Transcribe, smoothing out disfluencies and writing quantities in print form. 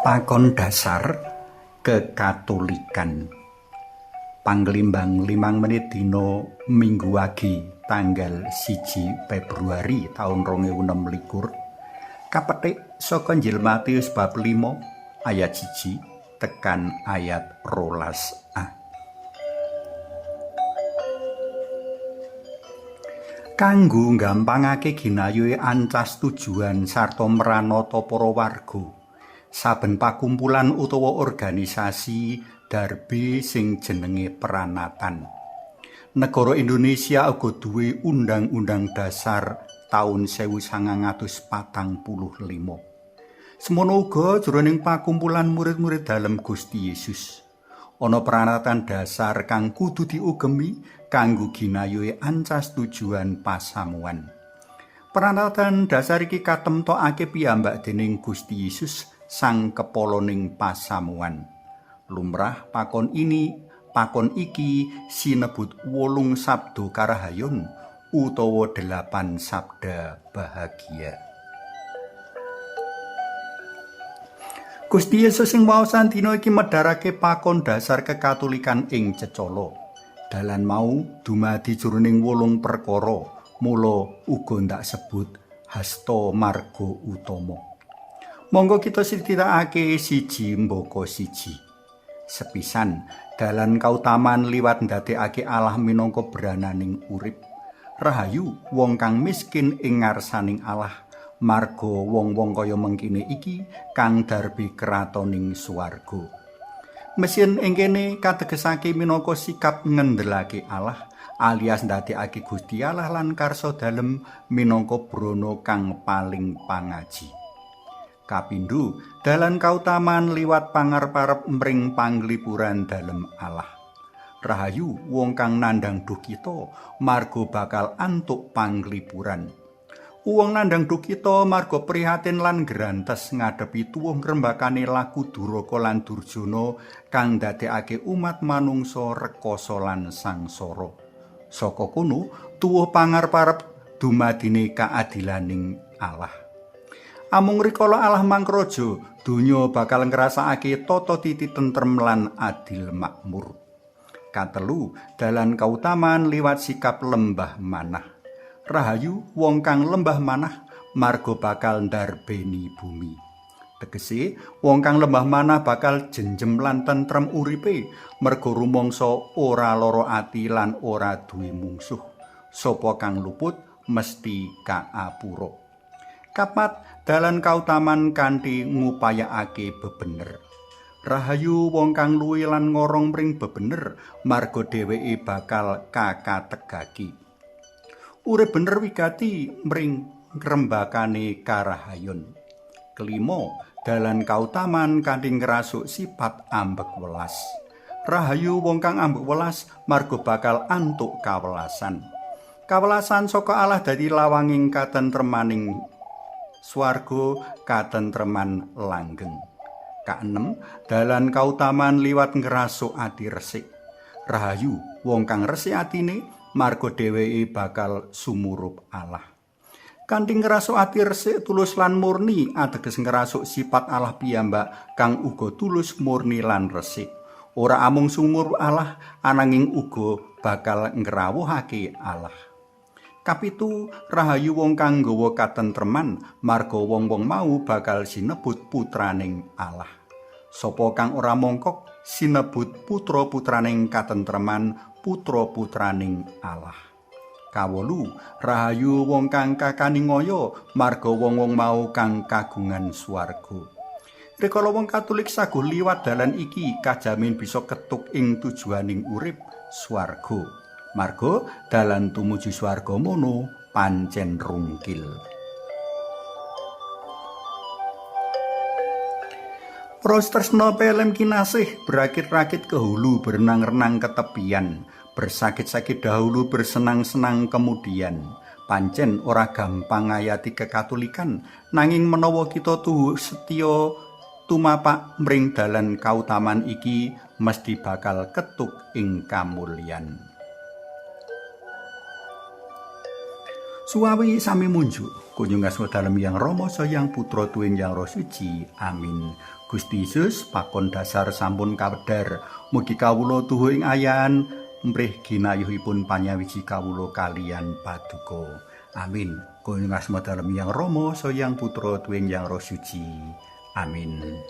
Pakon dasar kekatolikan. Panglimbang 5 menit dina Minggu Wage tanggal 1 Februari taun 2026 kapetik saka Injil Matius bab 5 ayat 1 tekan ayat 12a. Kanggo nggampangake ginayuhe ancas tujuan sarta mranata para warga, saben pakumpulan utawa organisasi darbe sing jenenge pranatan. Negara Indonesia uga duwe Undang-Undang Dasar taun 1945. Semono uga jroning pakumpulan murid-murid dalem Gusti Yesus, ana pranatan dasar kang kudu diugemi kanggo ginayuhe ancas tujuan pasamuan. Pranatan dasar iki katemtokake piyambak dening Gusti Yesus, sang kepoloning pasamuan. Lumrah pakon iki sinebut 8 sabda karahayun utawa 8 sabda bahagia. Gusti Yesus sing waosan dina iki medharake pakon dasar kekatolikan ing cecala. Dalan mau dumadi jroning 8 perkara, mula uga ndak sebut hasta marga utama. Monggo kita sithikake siji mbaka siji. Sepisan, dalan kautaman liwat ndadekake Allah minangka brananing urip. Rahayu wong kang miskin ing ngarsaning Allah, marga wong-wong kaya mengkene iki kang darbi kratoning swarga. Mesin ing kene kategesake minangka sikap ngendelake Allah alias ndadekake Gusti Allah lan karsa dalem minangka brana kang paling pangaji. Kapindho, dalan kautaman liwat pangarep-arep mring panglipuran dalem Allah. Rahayu wong kang nandhang duh kita marga bakal antuk panglipuran. Wong nandhang duh kita marga prihatin lan grantes ngadepi tuwuh ngrembakane laku duraka lan durjana kang ndadekake umat manungsa rekoso lan sangsara. Saka kono tuwuh pangarep-arep dumadine kaadilaning Allah. Amung rikala Allah mangkraja, donya bakal ngrasakake tata titi tentrem lan adil makmur. Katelu, dalan kautaman liwat sikap lembah manah. Rahayu wong kang lembah manah marga bakal ndarbeni bumi. Tegese, wong kang lembah manah bakal jenjem lan tentrem uripe merga rumangsa ora lara ati lan ora duwe mungsuh. Sapa kang luput mesti kaapura. Kapat, dalan kautaman kanthi ngupayakake bebener. Rahayu wong kang luwi lan ngorong mring bebener marga dheweke bakal kakategaki. Urip bener wigati mring ngrembakane karahayun. Kelima, dalan kautaman kanthi ngrasuk sifat ambek welas. Rahayu wong kang ambek welas marga bakal antuk kawelasan. Kawelasan saka Allah dadi lawanging katentremaning swarga, katentreman langgeng. Kaenem, dalan kautaman liwat ngrasuk ati resik. Rahayu wong kang resik atine marga dheweke bakal sumurup Allah. Kanthi ngrasuk ati resik tulus lan murni ateges ngrasuk sifat Allah piyambak kang uga tulus murni lan resik. Ora amung sumurup Allah ananging uga bakal ngrawuhake Allah. Kapitu, rahayu wong kang nggawa katentreman marga wong-wong mau bakal sinebut putraning Allah. Sapa kang ora mongkok sinebut putra-putraning katentreman, putra-putraning Allah. Kawolu, rahayu wong kang kakaningaya marga wong-wong mau kang kagungan swarga. Rikala wong Katolik saguh liwat dalan iki kajamin bisa ketuk ing tujuaning urip swarga. Marga dalan tumuju swarga mono pancen rungkil. Pros tresna pelem kinasih berakit-rakit ke hulu, berenang-renang ke tepian, bersakit-sakit dahulu, bersenang-senang kemudian. Pancen ora gampang ngayati kekatolikan, nanging menawa kita tuhu setya tumapak mring dalan kautaman iki mesti bakal ketuk ing kamulyan. Suwawi sami munjuk kunjung asma dalem Yang Rama Sang Putra tuwin Yang Roh Suci. Amin. Gusti Yesus, pakon dasar sampun kawedar. Mugi kawula tuhu ing ayan mrih ginayuhipun panyawiji kawula kaliyan paduka. Amin. Kunjung asma dalem Yang Rama Sang Putra tuwin Yang Roh Suci. Amin.